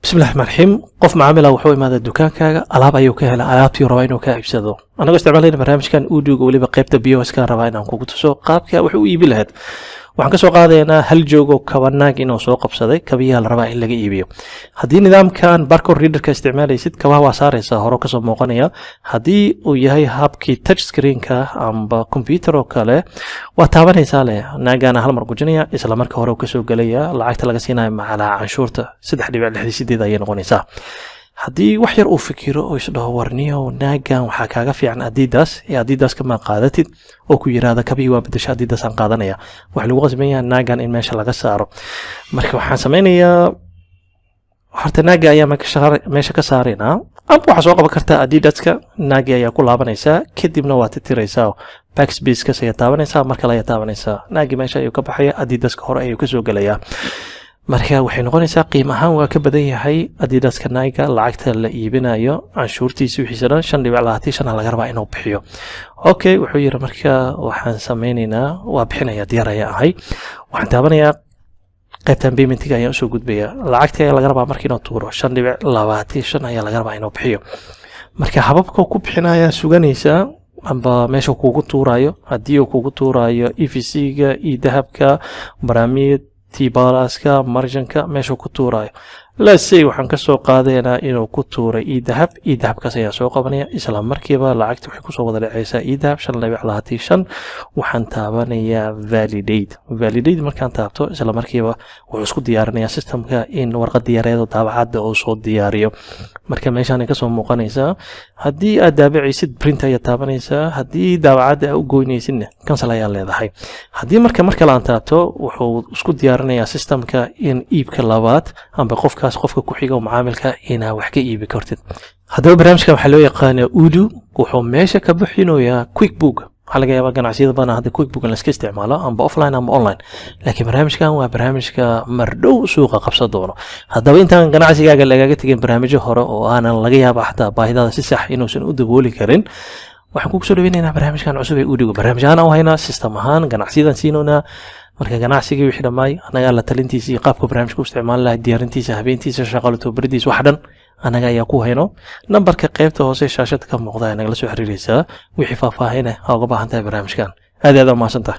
Bismillahi raxmaan raxiim. Qof macaamila wuxuu imaadaa dukaankaaga, alaab ayuu ka helaa, alaabtii rabaa inuu ka iibsado. Anagoo isticmaalayna barnaamijkan Odoo-ga, weliba qaybta POS-ka, rabaa inaan kugu tuso qaabka wax u iibi lahayd. Waxaan kasoo qaadaynaa hal joogo kaba naag inuu soo qabsaday, kabiyaa la rabaa in laga iibiyo. Haddii nidaamkan barcode readerka isticmaalaysid, kabaha waa saaraysaa, hore kasoo muuqanaya. Haddii uu yahay habkii touch screenka amba computer oo kale, waa taabanaysaa leh, naagaana hal mar gujinaya, isla marka hore uu kasoo gelaya. Lacagta laga siinayo macalaa canshuurta 3.68 ayay noqonaysaa. Haddii wax yar uu fikiro oo isdhaho, "Warniyow, naagan waxaa kaaga fiican Adidas ee Adidas kama qaadatid?" oo ku yiraahda, "Kabihii waa bedesha, Adidas aan qaadanaya," waxaa lagu qasban naagan in meesha laga saaro. Marka waxaan sameynayaa, horta naaga ayaa meesha ka saaraynaa, amba waxaa soo qaban kartaa Adidaska, naagi ayaa ku laabanaysaa, kadibna waa titiraysaa, backspacekas ayaa taabanaysaa, mar kale ayaa taabanaysaa, naagi meesha ayuu ka baxaya, Adidaska hore ayuu kasoo gelayaa. Marka waxay noqonaysaa qiim ahaan waa ka badan yahay Adidaska Nike-ga lacagta la iibinayo, canshuurtiisa wixiisa dhan 5.25 laga rabaa inuu bixiyo. Okay, wuxuu yiri, marka waxaan sameynaynaa, waa bixinaya, diyaar ayaa ahay. Waxaan taabanayaa qaybtan paymentiga ayaan usoo gudbaya. Lacagta ayaa laga rabaa marka inuu tuuro, 5.25 ayaa laga rabaa inuu bixiyo. Marka hababka ku bixinaya suganaysaa amba meesha kugu tuurayo. Haddii uu kugu tuurayo EVC-ga iyo dahabka, Premier, T-Pluska, merchant-ka, meeshuu ku tuurayo, let's say waxaan kasoo qaadaynaa inuu ku tuuray eDahab. eDahabkaas ayaan soo qabanaya, isla markiiba lacagta waxay kusoo wada dhacaysaa eDahab, 5.25. Waxaan taabanayaa validate. Validate markaan taabto, isla markiiba wuxuu isku diyaarinayaa systemka in warqad diyaareed oo daabacadda uu soo diyaariyo. Marka meeshaan kasoo muuqanaysaa, haddii aad daabacaysid, print ayaad taabanaysaa. Haddii daabacadda aad u goynaysidna, cancel ayaa leedahay. Haddii marka mar kale aan taabto, wuxuu isku diyaarinayaa systemka in iibka labaad amba qofkaas, qofka ku xiga oo macaamilka, inaa wax ka iibi kartid. Haddaba barnaamijkan waxaa loo yaqaanaa Odoo. Wuxuu meesha ka bixinayaa QuickBook. Waxaa laga yaabaa ganacsiyada badan hadda QuickBook in laska isticmaalo, amba offline amba online, laakiin barnaamijkan waa barnaamijka mardhow suuqa qabsan doono. Haddaba intaan ganacsigaaga lagaga tegin barnaamijyo hore oo aanan laga yaaba xataa baahidaada si sax inuusan u dabooli karin, waxaan kugu soo dhaweynaynaa barnaamijkan cusub ee Odoo-ga. Barnaamij ahaan u haynaa, system ahaan ganacsiyadan siinoonaa. Marka ganacsigii wixii dhammaay annagaa la talintiisa iyo qaabka barnaamijka u isticmaali lahay, diyaarintiisa, habeentiisa, shaqalo tababaradiisa, wax dhan annaga ayaa ku hayno. Nambarka qaybta hoose shaashada ka muuqda ayaa nagala soo xiriiraysaa wixii faahfaahina ha uga baahan tahay barnaamijkan. Aad iyo aad u mahadsantahay.